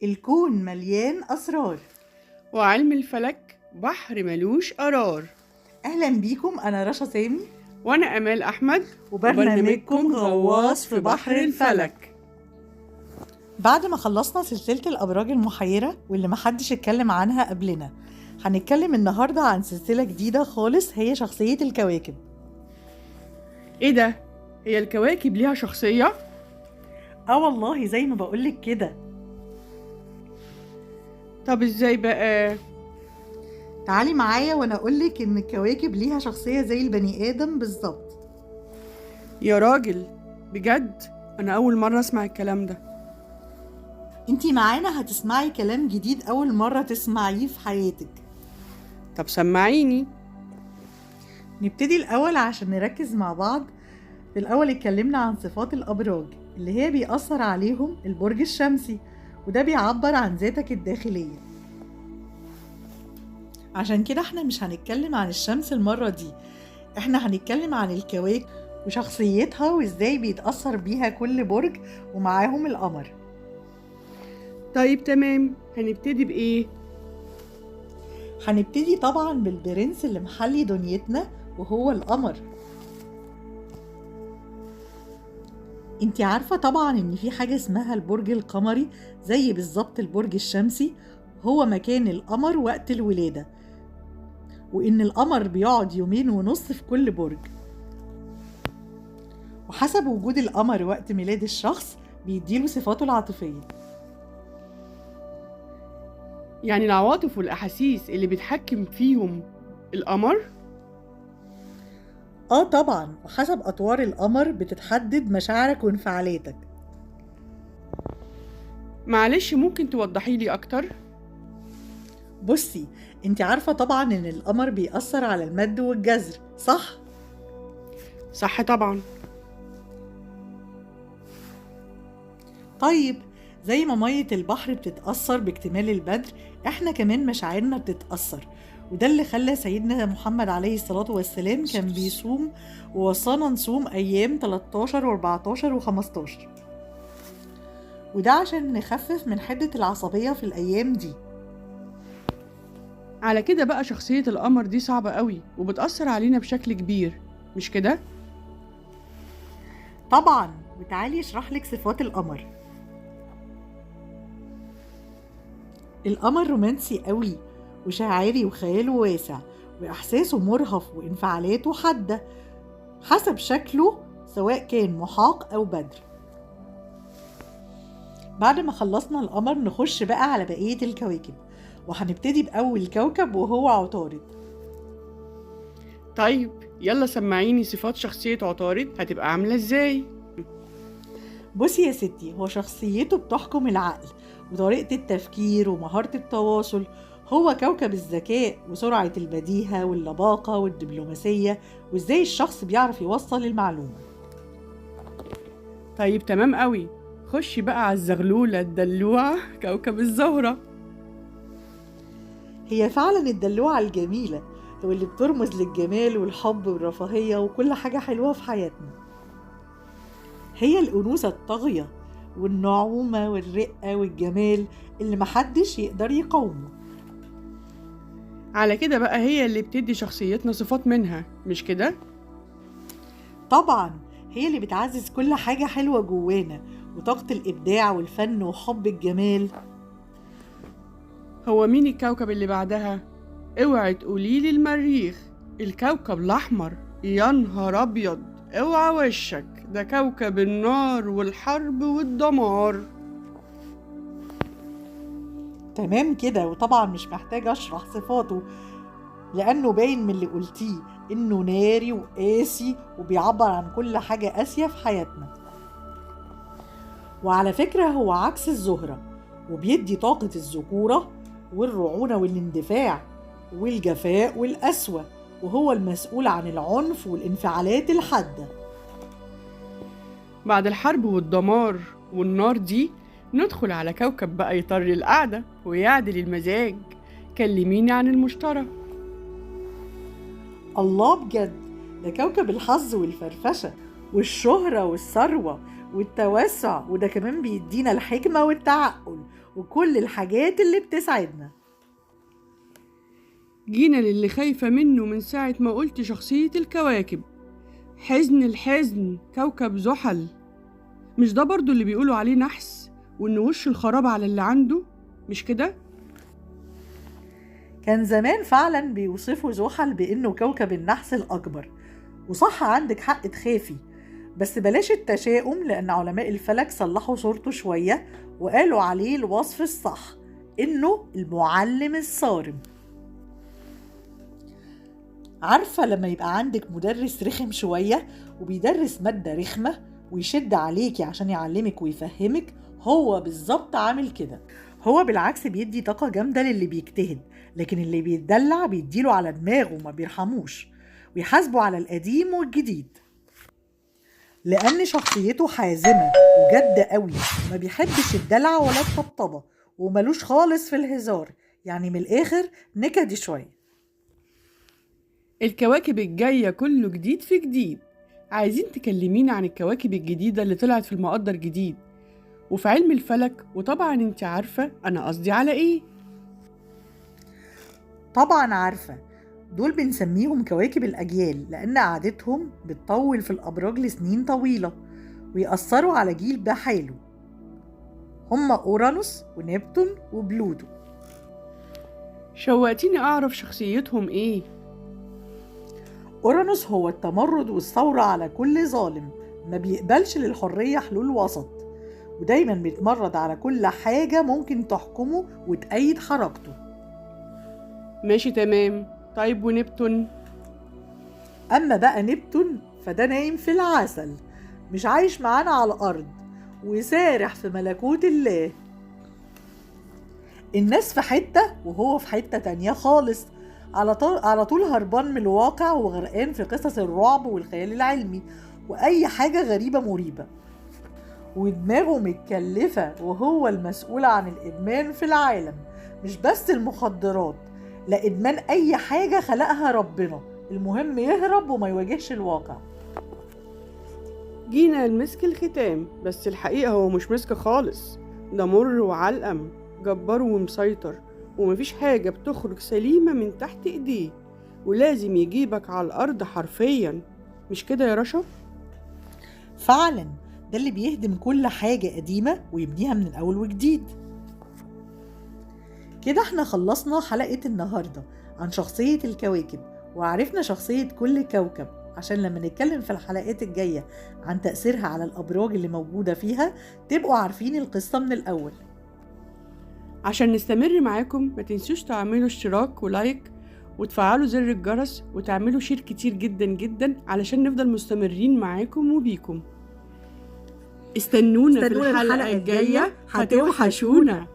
الكون مليان أسرار، وعلم الفلك بحر ملوش قرار. أهلا بيكم، أنا رشا سامي وأنا أمال أحمد، وبرنامجكم غواص في بحر الفلك. بعد ما خلصنا سلسلة الأبراج المحيرة واللي محدش اتكلم عنها قبلنا، هنتكلم النهاردة عن سلسلة جديدة خالص، هي شخصية الكواكب. ايه ده؟ هي الكواكب ليها شخصية؟ اه والله، زي ما بقولك كده. طب ازاي بقى؟ تعالي معايا وانا اقولك ان الكواكب ليها شخصية زي البني ادم بالظبط. يا راجل بجد، انا اول مرة اسمع الكلام ده. انتي معانا هتسمعي كلام جديد اول مرة تسمعيه في حياتك. طب سمعيني. نبتدي الاول عشان نركز مع بعض. في الاول اتكلمنا عن صفات الابراج اللي هي بيأثر عليهم البرج الشمسي، وده بيعبر عن ذاتك الداخلية. عشان كده احنا مش هنتكلم عن الشمس المرة دي، احنا هنتكلم عن الكواكب وشخصيتها وازاي بيتأثر بيها كل برج ومعاهم القمر. طيب تمام، هنبتدي بإيه؟ هنبتدي طبعا بالبرنس اللي محلي دنيتنا وهو القمر. انتي عارفة طبعا ان في حاجة اسمها البرج القمري، زي بالظبط البرج الشمسي، هو مكان القمر وقت الولادة، وان القمر بيقعد 2.5 يوم في كل برج، وحسب وجود القمر وقت ميلاد الشخص بيديله صفاته العاطفية. يعني العواطف والأحاسيس اللي بيتحكم فيهم القمر؟ اه طبعا، وحسب أطوار القمر بتتحدد مشاعرك وانفعالاتك. معلش ممكن توضحي لي أكتر؟ بصي، انت عارفة طبعا ان القمر بيأثر على المد والجزر، صح؟ صح طبعا. طيب زي ما مية البحر بتتأثر باكتمال البدر، احنا كمان مشاعرنا بتتأثر، وده اللي خلى سيدنا محمد عليه الصلاة والسلام كان بيصوم ووصانا نصوم أيام 13 و14 و15، وده عشان نخفف من حدة العصبية في الأيام دي. على كده بقى شخصية القمر دي صعبة قوي وبتأثر علينا بشكل كبير، مش كده؟ طبعا، وتعالي اشرح لك صفات القمر. القمر رومانسي قوي وشاعري وخياله واسع، وإحساسه مرهف وانفعالاته حادة حسب شكله سواء كان محاق أو بدر. بعد ما خلصنا القمر نخش بقى على بقية الكواكب، وهنبتدي بأول كوكب وهو عطارد. طيب يلا سمعيني صفات شخصية عطارد هتبقى عاملة ازاي؟ بصي يا ستي، هو شخصيته بتحكم العقل وطريقة التفكير ومهارة التواصل. هو كوكب الذكاء وسرعة البديهة واللباقة والدبلوماسية، وازاي الشخص بيعرف يوصل المعلومة. طيب تمام قوي، خشي بقى على الزغلولة الدلوعة كوكب الزهرة. هي فعلا الدلوعة الجميلة واللي بترمز للجمال والحب والرفاهية وكل حاجة حلوة في حياتنا. هي الأنوثة الطاغية والنعومة والرقة والجمال اللي محدش يقدر يقاومه. على كده بقى هي اللي بتدي شخصيتنا صفات منها، مش كده؟ طبعا، هي اللي بتعزز كل حاجة حلوة جوانا، وطاقة الإبداع والفن وحب الجمال. هو مين الكوكب اللي بعدها؟ اوعي تقولي لي المريخ، الكوكب الأحمر. يا نهار أبيض، اوعى وشك، ده كوكب النار والحرب والدمار. تمام كده، وطبعا مش محتاجة أشرح صفاته لأنه باين من اللي قلتيه إنه ناري وقاسي وبيعبر عن كل حاجة قاسية في حياتنا. وعلى فكرة هو عكس الزهرة، وبيدي طاقة الذكورة والرعونة والاندفاع والجفاء والقسوة، وهو المسؤول عن العنف والانفعالات الحادة. بعد الحرب والدمار والنار دي ندخل على كوكب بقى يطري القعدة ويعدل المزاج. كلميني عن المشتري. الله بجد، ده كوكب الحظ والفرفشة والشهرة والثروة والتوسع، وده كمان بيدينا الحكمة والتعقل، وكل الحاجات اللي بتسعدنا. جينا للي خايفة منه من ساعة ما قلت شخصية الكواكب، حزن الحزن، كوكب زحل. مش ده برضو اللي بيقولوا عليه نحس وإن وش الخراب على اللي عنده، مش كده؟ كان زمان فعلا بيوصفوا زحل بإنه كوكب النحس الأكبر، وصح عندك حق تخافي، بس بلاش التشاؤم لأن علماء الفلك صلحوا صورته شوية وقالوا عليه الوصف الصح إنه المعلم الصارم. عارفة لما يبقى عندك مدرس رخم شوية وبيدرس مادة رخمة ويشد عليكي عشان يعلمك ويفهمك، هو بالظبط عامل كده. هو بالعكس بيدي طاقة جامدة للي بيجتهد، لكن اللي بيتدلع بيديله على دماغه وما بيرحموش ويحاسبه على القديم والجديد، لأن شخصيته حازمة وجد قوي، ما بيحبش الدلع ولا الطبطبة وملوش خالص في الهزار، يعني من الآخر نكدي شوية. الكواكب الجاية كله جديد في جديد. عايزين تكلمينا عن الكواكب الجديدة اللي طلعت في المقدر جديد وفي علم الفلك، وطبعا انت عارفة أنا قصدي على إيه. طبعا عارفة، دول بنسميهم كواكب الأجيال لأن قعدتهم بتطول في الأبراج لسنين طويلة ويأثروا على جيل بحاله. هما أورانوس ونبتون وبلوتو. شوقتيني أعرف شخصيتهم إيه. أورانوس هو التمرد والثورة على كل ظالم، ما بيقبلش للحرية حلول وسط، ودايما بيتمرد على كل حاجة ممكن تحكمه وتأيد حركته. ماشي تمام. طيب ونبتون؟ أما بقى نبتون فده نايم في العسل، مش عايش معانا على الأرض وسارح في ملكوت الله. الناس في حتة وهو في حتة تانية خالص، على طول هربان من الواقع وغرقان في قصص الرعب والخيال العلمي وأي حاجة غريبة مريبة، ودماغه متكلفة وهو المسؤول عن الإدمان في العالم، مش بس المخدرات، لا إدمان أي حاجة خلقها ربنا، المهم يهرب وما يواجهش الواقع. جينا المسك الختام، بس الحقيقة هو مش مسك خالص، ده مر وعلقم، جبار ومسيطر، ومفيش حاجة بتخرج سليمة من تحت إيديه، ولازم يجيبك على الأرض حرفيا، مش كده يا رشا؟ فعلا ده اللي بيهدم كل حاجة قديمة ويبنيها من الأول وجديد. كده احنا خلصنا حلقة النهاردة عن شخصية الكواكب، وعرفنا شخصية كل كوكب، عشان لما نتكلم في الحلقات الجاية عن تأثيرها على الأبراج اللي موجودة فيها تبقوا عارفين القصة من الأول. عشان نستمر معاكم ما تنسوش تعملوا اشتراك و like وتفعلوا زر الجرس وتعملوا share كتير جدا جدا علشان نفضل مستمرين معاكم وبيكم. استنونا في الحلقة الجاية، هتوحشونا.